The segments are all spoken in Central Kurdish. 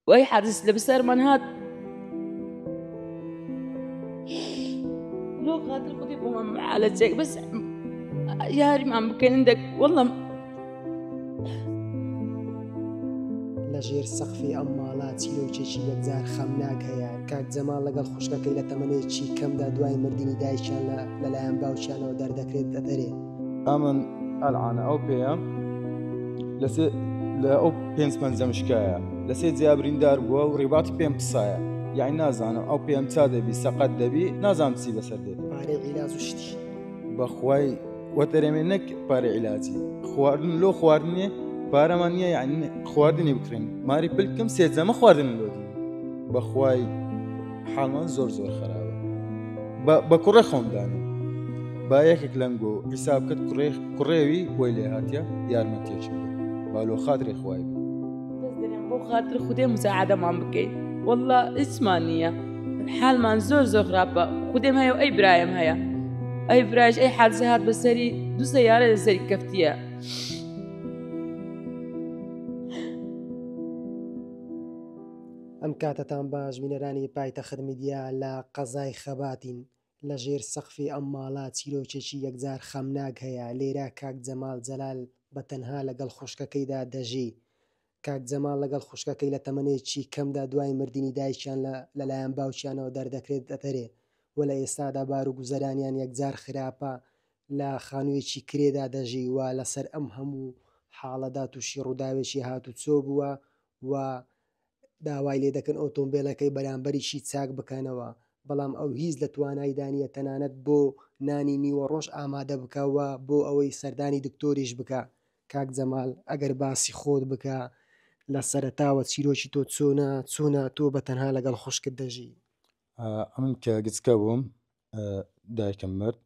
وەی حادث لە بەسەرمان هات لۆ خاتر خودی بۆمان معالەجێک بەس یاریمان بکەن دەک وەڵم. لە ژێر سەقفی ئەم ماڵە چیرۆکێکی یەکجار خەمناک هەیە، کاک جەماڵ لەگەڵ خوشکەکەی لە تەمەنێکی کەمدا دوای مردنی دایکیان لە لەلایەن باوکیانەوە دەردەکرێت دەرێ. ئەمن ئەلعانە ئەو پێیەم لەسێ لە ئەو پێنج پەنجەم شکایە لە سێ جیا بریندار بووە و ڕیباتی پێم پسایە یعنی نازانم ئەو پێم چا دەبی سەقەت دەبی نازانم چی بەسەر دێت. پارەی عیلاج و شتی. بەخوای وەتەرێمێ نەک پارەی عیلاجی خواردن لۆ خواردنێ پارەمان نییە یعنی خواردنی بکرێن ماری پلکم سێ جەمە خواردن لۆ دین بەخوای حاڵمان زۆر زۆر خراپە بە کوڕێ خۆم دانێ با یەکێک لەنگۆ حیساب کرد کوڕێ کوڕێوی بۆی لێ هاتیە یارمەتیەکی بدە با لۆ خاتری خوای بی. بەس دەرێم بۆ خاتر خودێ مساعدەمان بکەی واللە هیچمان نییە حالمان زۆر زۆر خراپە خودێم هەیە و ئەی برایم هەیە ئەی برایش ئەی حادسە هات بەسەری دوو سەیارە لەسەری کەفتیە. ئەم کاتەتان باش بینەرانی پایتەخت میدیا لە قەزای خەباتین لە ژێر سەقفی ئەم ماڵە چیرۆکێکی یەکجار خەمناک هەیە لێرە کاک جەمال جەلال بە تەنها لەگەڵ خوشکەکەیدا دەژی کاک جەماڵ لەگەڵ خوشکەکەی لە تەمەنێکی کەمدا دوای مردنی دایکیان لە لەلایەن باوکیانەوە دەردەکرێت دەرێ و لە ئێستادا بارو گوزەرانیان یەکجار خراپە لە خانوویەکی کرێدا دەژی و لەسەر ئەم هەموو حاڵەدا تووشی ڕووداوێکی هاتوچۆ بووە و داوای لێ دەکەن ئۆتۆمبێلەکەی بەرامبەریشی چاک بکەنەوە، بەڵام ئەو هیچ لە توانایدا نییە تەنانەت بۆ نانی نیوەڕۆش ئامادە بکا و بۆ ئەوەی سەردانی دکتۆریش بکا. کاک جەمال ئەگەر باسی خۆت بکە لە سەرەتاوە چیرۆکی تۆ چۆنە، چۆنە تۆ بە تەنها لەگەڵ خوشکت دەژی؟ ئەمن کە گچکە بووم دایکم مرد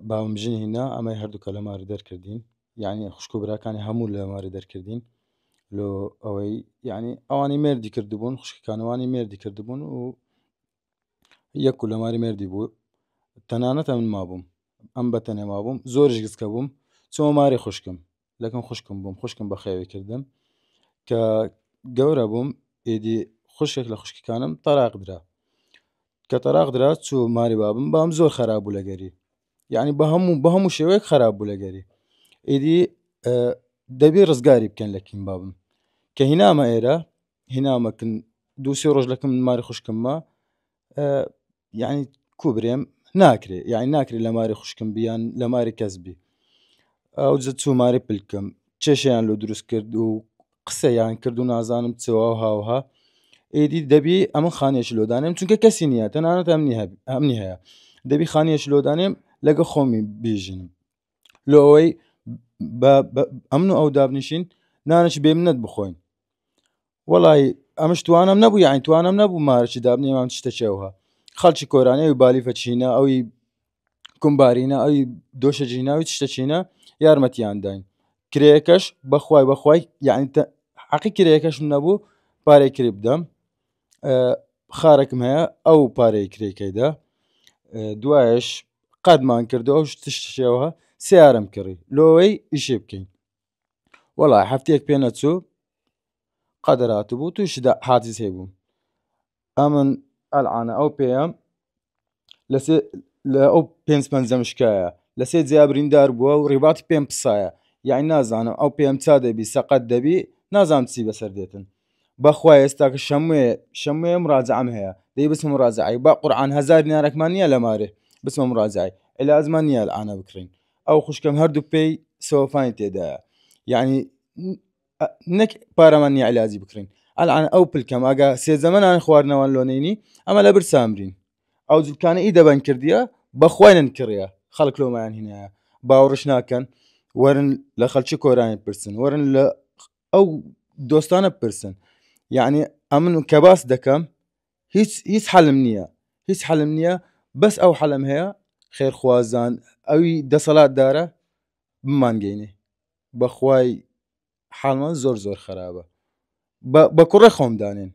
باوم ژن هینا ئەمەی هەردووکە لە ماری دەرکردین یعنی خوشک و براکانی هەموو لە ماری دەرکردین لۆ ئەوەی یعنی ئەوانی مێردی کردبوون خوشکەکانوانی مێردی کردبوون و یەک و لە ماری مێردی بوو تەنانەت ئەمن مابووم ئەم بەتەنێ مابووم زۆریش گچکە بووم چۆمە ماری خوشکم لەکەم خوشکم بووم خوشکم بەخێوی کردم کە گەورە بووم ئیدی خوشێک لە خوشکەکانم تەراق درا کە تەراق درا چوو ماری بابم بام زۆر خراپ بوو لەگەری یعنی بە هەموو بە هەموو شێوەیەک خراپ بوو لەگەری ئیدی دەبی ڕزگاری بکەن لە کیم بابم کە هینامە ئێرە هینامەکن دووسێ ڕۆژ لەکەم ماری خوشکممە یعنی کو برێم ناکرێ یعنی ناکرێت لە ماری خوشکم بیان لە ماری کەس بی ئەو جە چوو ماری پلکم کێشیان لۆ دروست کرد و قسەیان کرد و نازانم چەوە هاوها ئیدی دەبی ئەمە خانێک لۆدانێم چونکە کەسی نییە تەنانەت ئەمنی ئەمنی هەیە دەبی خانیەک لۆدانێم لەگە خۆمی بیژنم لۆ ئەوەی ئەمن و ئەو دابنیشین نانش بێمنەت بخۆین وەڵی ئەمش توانم نەبوو یاین توانم نەبوو مارچی دابنی ئەم شتە چێوە خەڵکی کۆرانی ئەوی بالیفە چینە ئەوی کومبارینە ئەوی دۆشە جیناوی شتە چینە یارمەتیان داین کرێکەش بەخوای بەخوای یعنی حەقی کرێکەشم نەبوو پارەی کرێ بدەم خارەکم هەیە ئەو پارەی کرێکەیدا دوایش قەدمان کردو ئەو شتشەوە سیارم کڕی لۆی ئیشێ بکەین وەڵا هەفتەیەک پێ نەچوو قەدەرات بوو تووشی حادیسەی بووم ئەمن ئەلعانە ئەو پێیەم لەسێ لە ئەو پێنج پەنجەم شکایە لە سێ جیا بریندار بووە و ڕیباتی پێم پسایە یعنی نازانم ئەو پێم چا دەبی سەقەت دەبی نازانم چی بەسەر دێتن بەخوا ئێستا کە شەموێ شەموێ مراجعەم هەیە دەی بچمە مراجعەی با قورعان هەزار دینارەکمان نییە لە مارێ بچمە مراجعەی عیلاجمان نییە العانە بکڕین ئەو خوشکم هەردوو پێی سەوەفانی تێدایە یعنی نەک پارەمان نییە عیلاجی بکڕین ئەلان ئەو پلکەم ئەگە سێ زەمەنان خواردنەوەن لۆنینی ئەمە لە برسامرین ئەو جلکانە ئی دەبەن کردیە بەخوای نەنکڕیە خەڵک لۆمایان هینایە باوەڕش ناکەن وەرن لە خەلکی کۆرانی پرسن وەرن لە ئەو دۆستانە پرسن یعنی ئەمن کە باس دەکەم هیچ هیچ حەلم نییە هیچ حەلم نییە بەس ئەو حەلم هەیە خێرخوازان ئەوی دەسەڵات دارە بمانگەینێ بەخوای حاڵمان زۆر زۆر خراپە بە کوڕێ خۆم دانێن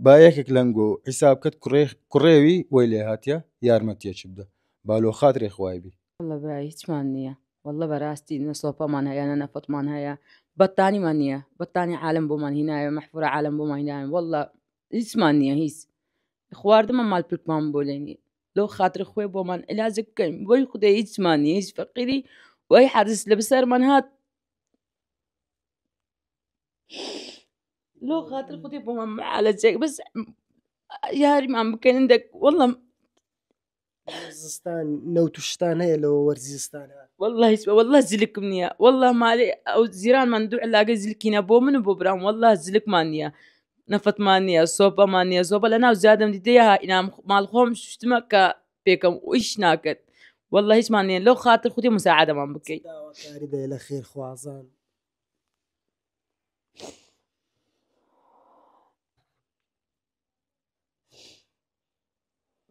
با یەکێک لەنگۆ حیساب کەت کوڕێ کوڕێوی وەی لێ هاتیە یارمەتیەکی بدە با لۆ خاترێ خوای بی. واللە برای هیچمان نییە واللە بەراستی نە سۆپەمان هەیە نە نەفەتمان هەیە. بەتانیمان نییە بەتانی عالم بۆمان هینایە مەحفورە عالم بۆمان هینایە والله هیچمان نییە هیچ خواردنمان مال پلکمان بۆ لێنی لەو خاتر خۆی بۆمان علاجێک بکەین بۆی خودێ هیچمان نییە هیچ فەقیری وای حادث لە بەسەرمان هات لۆ خاتر خودی بۆمان معالەجێک بەس یاریمان بکەین دەک والله زستان نەوت و شتان هەیە لەوە وەرزی زستانە والله هیچ والله زلکم نییە والله مالێ ئەو زیرانمان دوو علاگە زلکینە بۆ من و بۆ برام والله زلکمان نییە نەفەتمان نییە سۆپەمان نییە زۆبە لە ناو زیادم دیدەیە ئینام ماڵ خۆم شتمە کە پێکەم و ئیش ناکرد والله هیچمان نییە لەو خاتر خودی مساعدەمان بکەیت داواکاری دەیە لە خێرخوازان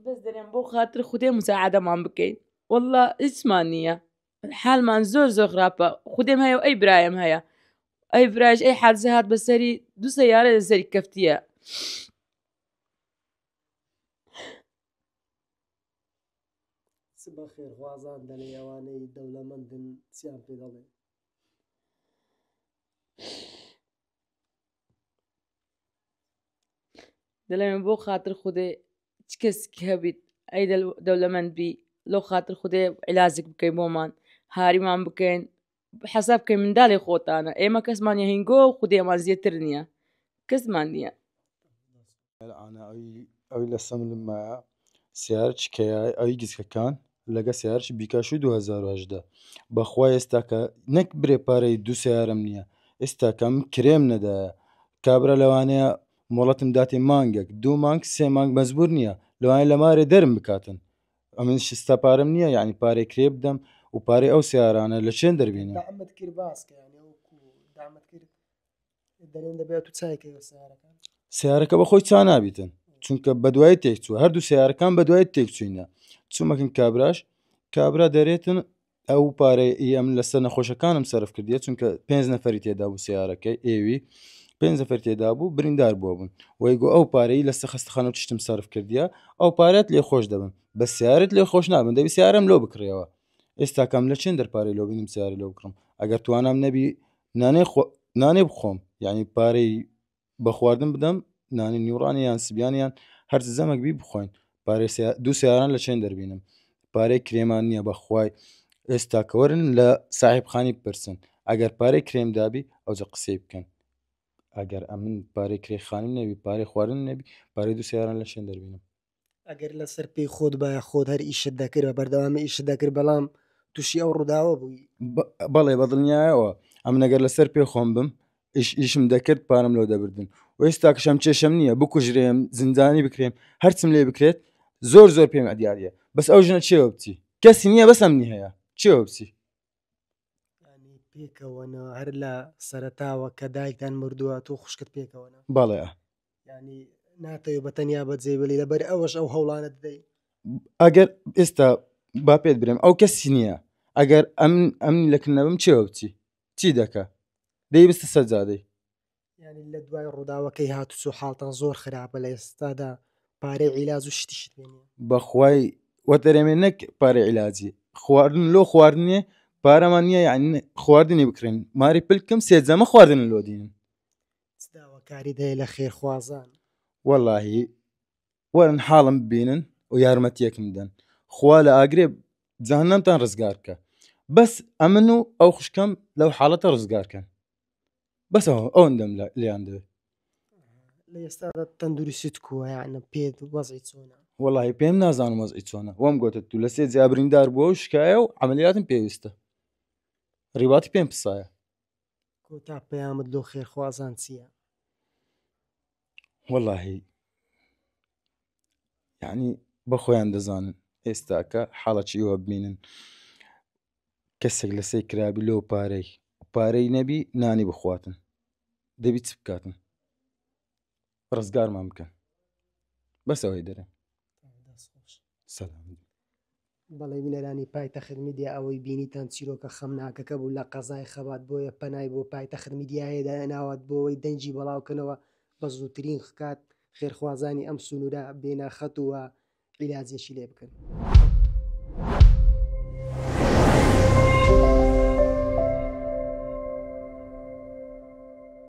بەس دەرێن بۆ خاتر خودێ مساعدەمان بکەین والله هیچمان نییە حالمان زۆر زۆر خراپە خودێم هەیە و ئەی برایم هەیە ئەی برایش ئەی حادثە هات بەسەری دوو سەیارە لەسەری کەفتیە چ بە خێرخوازان دەڵێ ئەوانەی دەوڵەمەندن چیان پێ دەڵێ دەڵێم بۆ خاتر خودێ چ کەس هەبیت ئەی دەولەمەند بی لەو خاتر خودێ عیلازێک بکەین بۆمان هاریمان بکەین حەساب بکەین منداڵی خۆتانە ئێمە کەسمان نیە هینگۆ و خودێمان زیاتر نییە کەسمان نییە. ئەلعانە ئەوی لە سەملم مایە سیارچ کەیای ئەوی گسکەکان لەگە سیارچ بیکاشو 2018 بەخوا ئێستاکە نەک برێ پارەی دوو سیارم نییە ئێستاکە من کرێم نەدایە کابرا لەوانەیە مۆڵەتم داتێ مانگێک دوو مانگ سێ مانگ مەجبور نییە لەوانەیە لە مارێ دەرم بکاتن ئەمن شستا پارەم نییە یعنی پارەی کرێ بدەم و پارەی ئەو سیارانە لە چێن دەربینم دامت کرد باس کە یعنی ئەو دامت کرد دەرێن دەبێت تو چایکەوە سیارەکان سیارەکە بەخۆی چا نابیتن چونکە بەدوای تێکچوو هەردوو سیارەکان بەدوای تێکچوینە چوومەکن کابراش کابرا دەرێتن ئەو پارەی ئی ئەمن لەسەر نەخۆشەکانم سەرف کردیە چونکە پێنج نەفەری تێدا بوو سیارەکەی ئێوی پێنج نەفەر تێدا بوو بریندار بووە بوون وەی گۆ ئەو پارەی لەسەر خەستەخانە و چشتم سەرف کردیە ئەو پارەت لێ خۆش دەبم بە سیارت لێ خۆش نابن دەبی سیارەم لۆ بکڕیەوە ئێستا کەم لە چێن دەرپارەی لۆ بینم سیاری لۆ بکڕم ئەگەر توانام نەبی نانێ خۆ نانێ بخۆم یعنی پارەی بە خواردن بدەم نانی نیوڕانی یان سبیان یان هەر زەمەک بی بخۆین پارەی دوو سیاران لە چێن دەربینم پارەی کرێمان نییە بەخوای ئێستا کەوەرن لە ساحب خانی بپرسن ئەگەر پارەی کرێم دابی ئەوجە قسەی بکەن ئەگەر ئەمن پارەی کرێ خانم نەبی پارەی خواردن نەبی پارەی دوو سیاران لە چێن دەربینم ئەگەر لەسەر پێی خۆت باە خۆت هەر ئیشت دەکرد بە بەردەوامی ئیشت دەکرد بەڵام تووشی ئەو ڕووداوە بووی بەڵێ بەدڵنیایەوە ئەمن ئەگەر لەسەر پێ خۆم بم ئیش ئیشم دەکرد پارەم لەو دەبردن و ئێستا کەشم کێشەم نییە بکوژرێم زیندانی بکرێم هەرچم لێ بکرێت زۆر زۆر پێم ئەدیاریە بەس ئەو ژنە چێوە بچی کەسی نییە بەس ئەمنی هەیە چێوە بچی پێکەوەنە هەر لە سەرتاوە کە دایکتان مردووە تۆ خوشکت پێکەوەنە بەڵێ ینی ناتەوێت بە تەنیا بەجێ بڵی لەبەر ئەوەش ئەو هەوڵانە دەدەی ئەگەر ئێستا با پێت برێم ئەو کەسی نییە ئەگەر ئەم ئەمنی لەکن نەبم چێوە بچی چی دەکا دەی بستە سەر جادەی یعنی لە دوای ڕووداوەکەی هاتوچۆ حاڵتان زۆر خراپە لە ئێستادا پارەی عیلاج و شتیشت پێ نییە بەخوای وەتەرێمێ نەک پارەی عیلاجی خواردن لۆ خواردنێ پارەمان نییە یعنی خواردنی بکرێن ماری پلکم سێجەمە خواردن لۆ دینن چ داواکاریت هەیە لە خێرخوازان؟ وەڵاهی وەرن حاڵم ببینن و یارمەتیەکم بدەن خوا لە ئاگرێ جەهەنەمتان ڕزگار بکە بەس ئەمن و ئەو خوشکەم لەو حاڵەتە ڕزگار کەن بەس ئەوەندەم لێیان دەوێت لە ئێستادا تەندروستیت کووە یعنی پێت وەزعی چۆنە وەڵی پێم نازانم وەزعی چۆنە وەم گوتت تو لە سێ جیا بریندار بووە و شکایە و عملیاتم پێویستە ڕیباتی پێم پسایە کۆتا پەیامت لۆ خێرخوازان چییە؟ وەڵاهی یعنی بە خۆیان دەزانن ئێستاکە حاڵەتی ئێوە ببینن کەسێک لەسەر کرابی لۆ پارەی پارەی نەبی نانی بخواتن دەبی چ بکاتن ڕزگارمان بکەن بەس ئەوەی دەرێ سەلام. بەڵێ بینەرانی پایتەخت میدیا ئەوەی بینیتان چیرۆکە خەمناکەکە بوو لە قەزای خەبات بۆیە پەنای بۆ پایتەخت میدیایە داناوات بۆ ئەوەی دەنگی بەڵاوکەنەوە بە زووترین کات خێرخوازانی ئەم سنوورە بێنە خەت و عیلاجێکی لێ بکەن.